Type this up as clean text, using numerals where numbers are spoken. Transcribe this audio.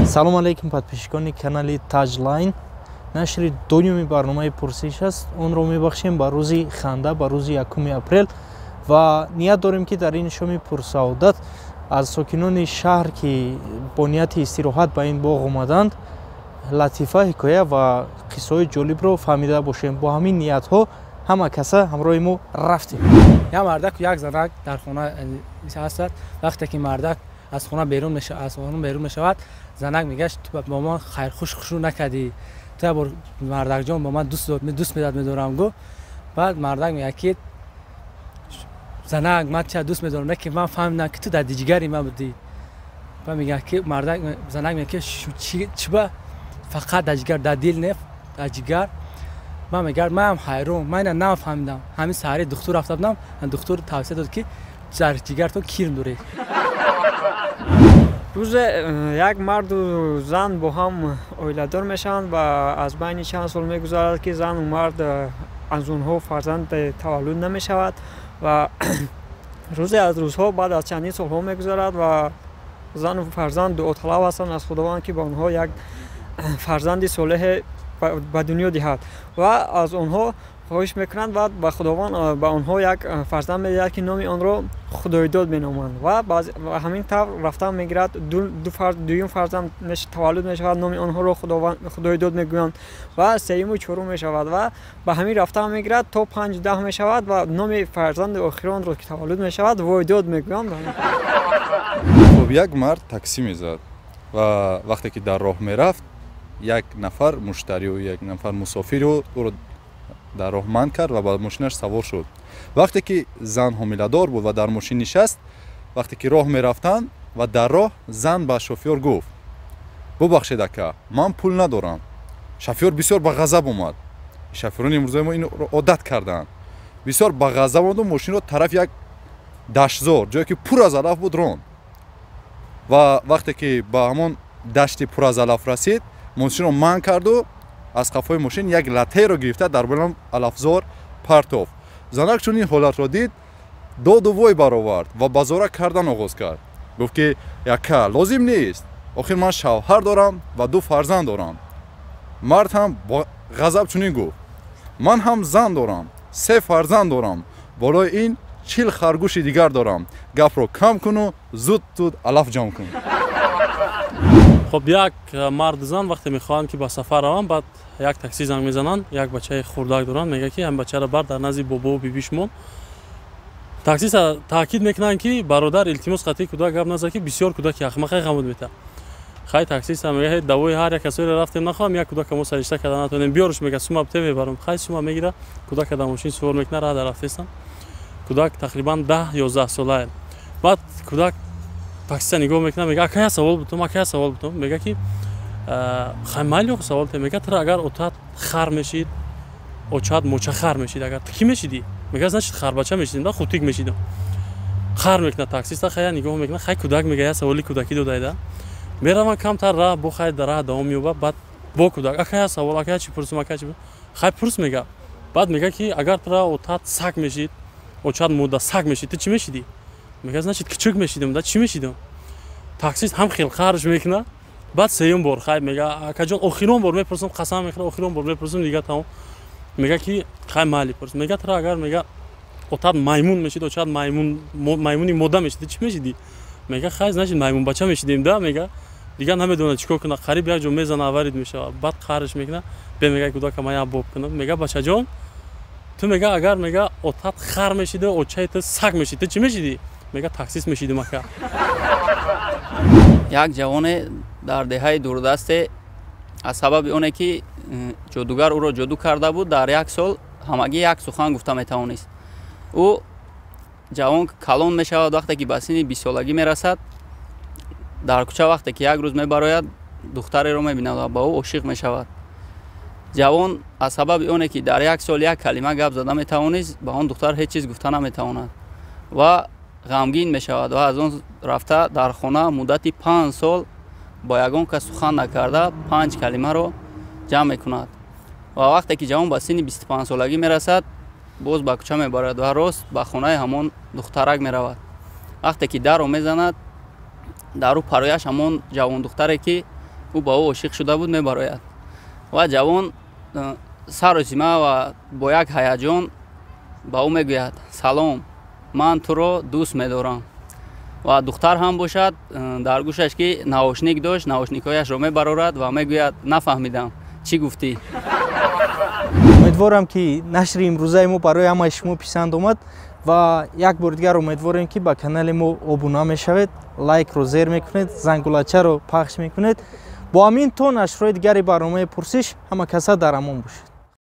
Салом алейкум, подписчикони канали Таҷлайн. Нашри дуюми барномаи пурсиш аст. Онро мебахшем ба рӯзи ханда, ба рӯзи 1 апрел ва ният дорем, ки дар ин шоми пурсаодат аз сокинони шаҳр, ки бо нияти истироҳат ба ин боғ омаданд, латифа, ҳикоя ва қиссаҳои ҷолибро фаҳмида бошем. Бо ҳамин ниятҳо ҳама каса ҳамроҳи мо рафтем. Як мардак, як занак дар хона ҳастад. Вақте ки мардак аз хона берун мешавад, занак мегӯяд: «Ту бо ман хайрхуш хушу накардӣ, ту як бор, мардакҷон, бо ман дӯст медорам», гу. Баъд мардак мегӯяд, ки: «Занак, ман ча дӯст медорам, лекин ман фаҳмидам, ки ту дар ҷигари ман будӣ». Баъд мегӯяд, ки мардак, занак мегӯяд, ки: «Чиба фақат дар ҷигар, дар дил не, дар ҷигар?» Ман мегӯяд: «Манам ҳайрон, ман ина нафаҳмидам. Ҳамин саҳари духтур рафта будам, духтур тавсия дод, ки дар ҷигартон кирм доред». Рӯзе як марду зан бо ҳам оиладор мешаванд ва аз байни чанд сол мегузарад, ки зану мард аз онҳо фарзанд таваллуд намешавад. Ва рӯзе аз рӯзҳо, баъд аз чандин солҳо мегузарад ва зану фарзанд дуоталаб ҳастанд аз Худованд, ки ба онҳо як фарзанди солеҳе ба дунё диҳад, ва аз онҳо хоҳиш мекунанд ва ба Худованд ба онҳо як фарзанд медиҳад, ки номи онро Худойдод меноманд. Ва ҳамин тавр рафтан мегирад, дуюм фарзанд таваллуд мешавад, номи онҳоро Худойдод мегӯянд, ва сеюму чорум мешавад ва ба ҳамин рафтан мегирад, то панҷ, 10 мешавад ва номи фарзанди охиронро, ки таваллуд мешавад, Войдод мегӯянд. Хуб, як мард таксӣ мезад ва вақте ки дар роҳ мерафт, як нафар муштарию як нафар мусофиру ӯро дар роҳ манъ кард ва ба мошинаш савор шуд. Вақте ки зан ҳомиладор буд ва дар мошин нишаст, вақте ки роҳ мерафтанд ва дар роҳ зан ба шофёр гуфт: «Бубахшед, ака, ман пул надорам». Шофёр бисёр ба ғазаб омад. Шофёрони имрӯзаи мо инро одат кардаанд. Бисёр ба ғазаб омаду мошинро тарафи як даштзор, ҷое ки пур аз алаф буд, ронд. Ва вақте ки ба ҳамон дашти пур аз алаф расид, мошинро манъ карду аз қафои мошин як латтаеро гирифта, дар болои алафзор партофт. Занак чун ин ҳолатро дид, доду вой баровард ва ба зора кардан оғоз кард. Гуфт, ки: «Яка, лозим нест, охир ман шавҳар дорам ва ду фарзанд дорам». Мард ҳам бо ғазаб чунин гуфт: «Ман ҳам зан дорам, се фарзанд дорам, болои ин 40 харгӯши дигар дорам. Гапро кам куну зуд зуд алаф ҷамъ кун». Хоб, як марду зан вақте мехоҳанд, ки ба сафар раванд, баъд як такси занг мезананд. Як бачаи хурдак доранд, мегӯяд, ки ҳам бачаро бар, дар назди бобову бибишмон. Таксиста таъкид мекунанд, ки: «Бародар, илтимос, қатъи кӯдак гап назад, ки бисёр кӯдаки ахмақай, ғамуд мета». Хай, таксиста мега: «Давои ҳар як касоеро рафтем, нахоҳам як кӯдака мо саришта карда натонем, биёрш». Мега: «Сума те мебарам». Хай, сума мегира, кӯдака дар мошин сувор мекунад, раҳ дар рафтестам. Кӯдак тақрибан 10-11 солае. Баъд кӯдак таксиста нигоҳ мекунад, мега: «Ака, я савол бутум, ака, я савол бутум». Мега, ки: «Хай, майли, савол те». Мега: «Тра агар отат хар мешид, очат мочахар мешид, агар ту кӣ мешидӣ?» Мега: «Значит, харбача мешидим да, хутик мешидам». Хар мекунад таксиста, хай, нигоҳ мекунад. Хай, кӯдак мега: «Я саволи кӯдакӣ додайда». Мераванд, камтар раҳ бо, хай, дар раҳ давом меёбад. Баъд бо кӯдак: «Ака, я савол, ака, я чӣ пурсум, ака, чӣ?» «Хай, пурс», мега. Баъд мега, ки: «Агар тра отат саг мешид, очат мода саг мешид, ту чӣ мешидӣ?» Мега: «Значит, кичук мешидам да, чӣ мешидам?» Таксист ҳам хел қарш мекунад. Баъд сеюм бор: «Хай», мега, «акаҷон, охирон бор мепурсам, қасам мехӯрам, охирон бор мепурсам, дига тамом». Мега, ки: «Хай, майли, пурс». Мега: «Тра агар», мега, «отат маймун мешид, очат маймун, маймуни мода мешид, чӣ мешидӣ?» Мега: «Хай, значит, маймунбача мешидем да». Мега, дигар намедонад чӣ кор кунад, қариб як ҷо мезана, аварид мешавад. Баъд қарш мекунад: «Бе», мега, «кӯдака ман як боб кунам». Мега: «Бачаҷон, ту», мега, «агар», мега, «отат хар мешиду очаи ту саг мешид, ту чӣ мешидӣ?» Мега: «Таксист мешидим, ака». Як ҷавоне дар деҳаи дурдасте аз сабаби оне ки ҷодугар ӯро ҷоду карда буд, дар як сол ҳамагӣ як сухан гуфта метавонист. Ӯ ҷавон калон мешавад. Вақте ки ба синни 20-солагӣ мерасад, дар кӯча вақте ки як рӯз мебарояд, духтареро мебинад ва ба ӯ ошиқ мешавад. Ҷавон аз сабаби оне ки дар як сол як калима гап зада метавонист, ба он духтар ҳеҷ чиз гуфта наметавонад ва ғамгин мешавад ва аз он рафта дар хона муддати 5 сол бо ягон кас сухан накарда, панҷ калимаро ҷамъ мекунад. Ва вақте ки ҷавон ба синни 25-солагӣ мерасад, боз ба кӯча мебарад ва рост ба хонаи ҳамон духтарак меравад. Вақте ки дарро мезанад, дар рӯ парояш ҳамон ҷавондухтаре ки Ӯ ба ӯ ошиқ шуда буд, мебарояд ва ҷавон саросима ва бо як ҳаяҷон ба ӯ мегӯяд: «Салом, ман туро дӯст медорам». Ва духтар ҳам бошад, дар гӯшаш ки наушник дошт, наушникҳояшро мебарорад ва мегӯяд: «Нафаҳмидам, чӣ гуфтӣ?» Умедворам, ки нашри имрӯзаи мо барои ҳамаи шумо писанд омад ва як бори дигар умедворем, ки ба канали мо обуна мешавед, лайкро зер мекунед, зангулачаро пахш мекунед. Бо ҳамин то нашрҳои дигари барномаи «Пурсиш», ҳама каса дар амон бошед.